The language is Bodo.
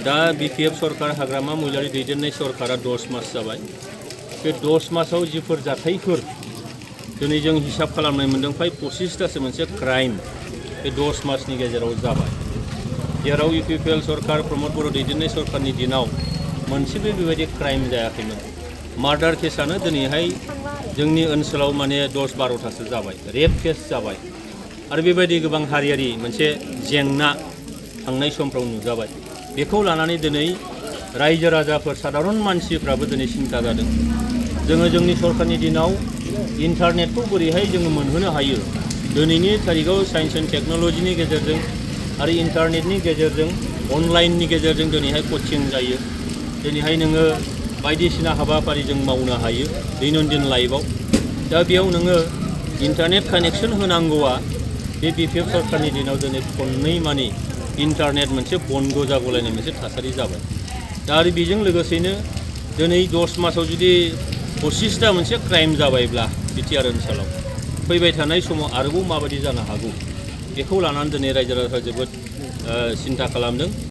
दा BPF सरकार हाग्रामा महिलारि दैदेननाय सरकारा 10 मास जाबाय। बे 10 मासाव जिफोर जाथायफोर दिनै जों हिसाब खालामनाय मोनदों फ्राय 25तासो मोनसे क्राइम बे 10 मासनि गेजेराव जाबाय। जेराव UPPL सरकार प्रमद बर' दैदेननाय सरकारनि दिनाव मोनसेबो बेबायदि क्राइम जायाखैमोन। मार्डार केसानो दिनैहाय जोंनि ओनसोलाव माने 10-12तासो जाबाय। रेप केस जाबाय आरो बेबायदि गोबां हारियारि मोनसे जेंना थांनाय समफ्राव नुजाबाय। बेखौ लानानै दिनै रायजो राजाफोर साधारन मानसिफ्राबो दिनै सिन्था जादों। जोङो जोंनि सरकारनि दिनाव इन्टारनेटखौ बोरैहाय जोङो मोनहोनो हायो। दिनैनि तारिखाव साइन्स एन्ड टेक्न'लजिनि गेजेरजों आरो इन्टारनेटनि गेजेरजों अनलाइननि गेजेरजों दिनैहाय कचिं जायो। दिनैहाय नोङो बायदिसिना हाबाफारि जों मावनो हायो दैनन्दिन लाइफआव। दा बेयाव नोङो इन्टारनेट कानेक्सन होनांगौआ बे BPF सरकारनि दिनाव दिनै खननै मानि इन्टारनेट मोनसे बन्द जागलायनाय मोनसे थासारि जाबाय। दा आरो बेजों लोगोसेनो दिनै 10 मासाव जुदि 25ता मोनसे क्राइम जाबायब्ला बिटिआर ओनसोलाव फैबाय थानाय समाव आरोबाव माबायदि जानो हागौ बेखौ लानानै दिनै रायजो राजाफ्रा जोबोद सिन्था खालामदों।